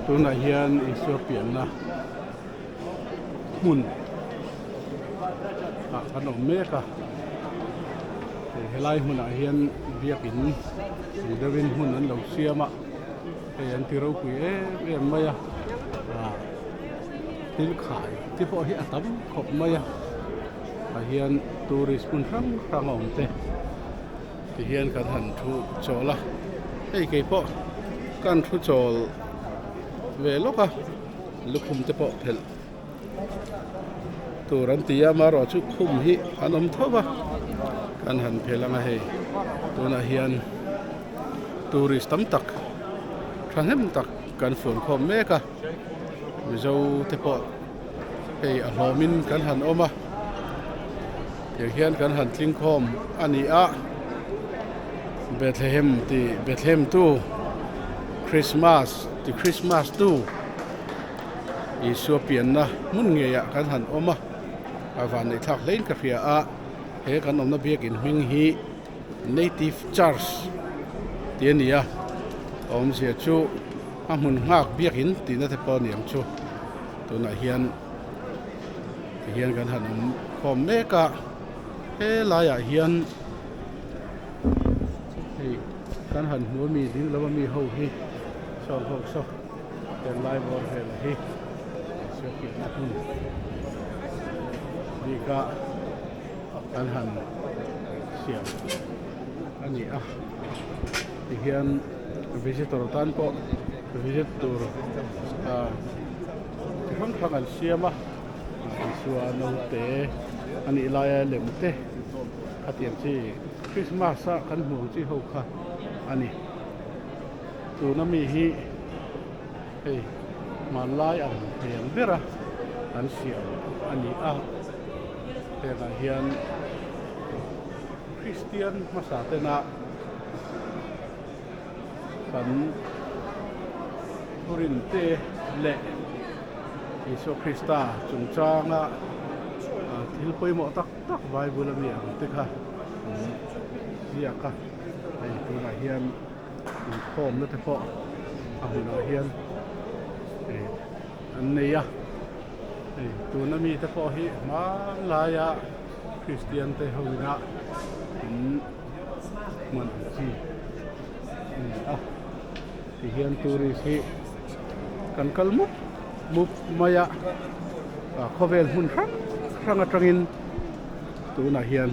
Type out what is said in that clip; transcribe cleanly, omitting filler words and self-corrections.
Tunah hian Isua pianna hmun ah kan awm mek a, helai hmunah hian biakin ang deuhin hmun an lo siam a, hei an ti ropui em em mai a, ah thil khai te pawh hi a tam khawp mai a, tah hian tourist hmun hrang hrang a awm te. Ti hian kan han thu chawl a, hei kei pawh kan thu chawl ve lawk a, lukhum te pawh phelh tur an ti a, amaherawh chu khum hi an awm tho va, kan han phelh ang a hei tunah hian tourist tam tak thahnem tak kan fuan khawm mek a, mizo te pawh hei a hlawmin kan han awm a. Tiang hian kan han tling khawm a ni a, Bethlehem tih Bethlehem tu Christmas ti Christmas tu Isua pianna hmun ngeiah kan han awm a, a van neih thlak hlein ka hria a, he kan awmna biakin hming hi Native Church tih a ni a, a awmzia chu a hmun nghak biakin tihna te pawh a ni ang chu tunah hian. Tihian kan han awm khawm mek a, helaiah hian hei kan han hmu ami ding lama mi ho hi sawn ho saw heng lai bawr vel a hi Isua pianna hmun bika kan han siam a ni a tihian visitor tan pawh visit tur ah chi hrang hrang an siam a. Isua naute a nih laia lem te khatiang chi Christmas a kan hmuh ang chi ho kha a ni. Tuna mi hi hei hmanlai ang thei ang bera an siam a ni a, hengah hian Kristian hmasa tena kan thurin te leh Isua Krista chungchanga thil pawimawh tak tak Bible a mi ang te kha an ziak a, hei tunah hian inkhawmna te pawh a hmunah hian an nei a, hei tuna mi te pawh hi hmanlaia Kristian te ho ina an hman ang chi a ni a tihian tourist hi kan kal mup mup mai a ah khawvel hmun hrang hrang atangin tunah hian.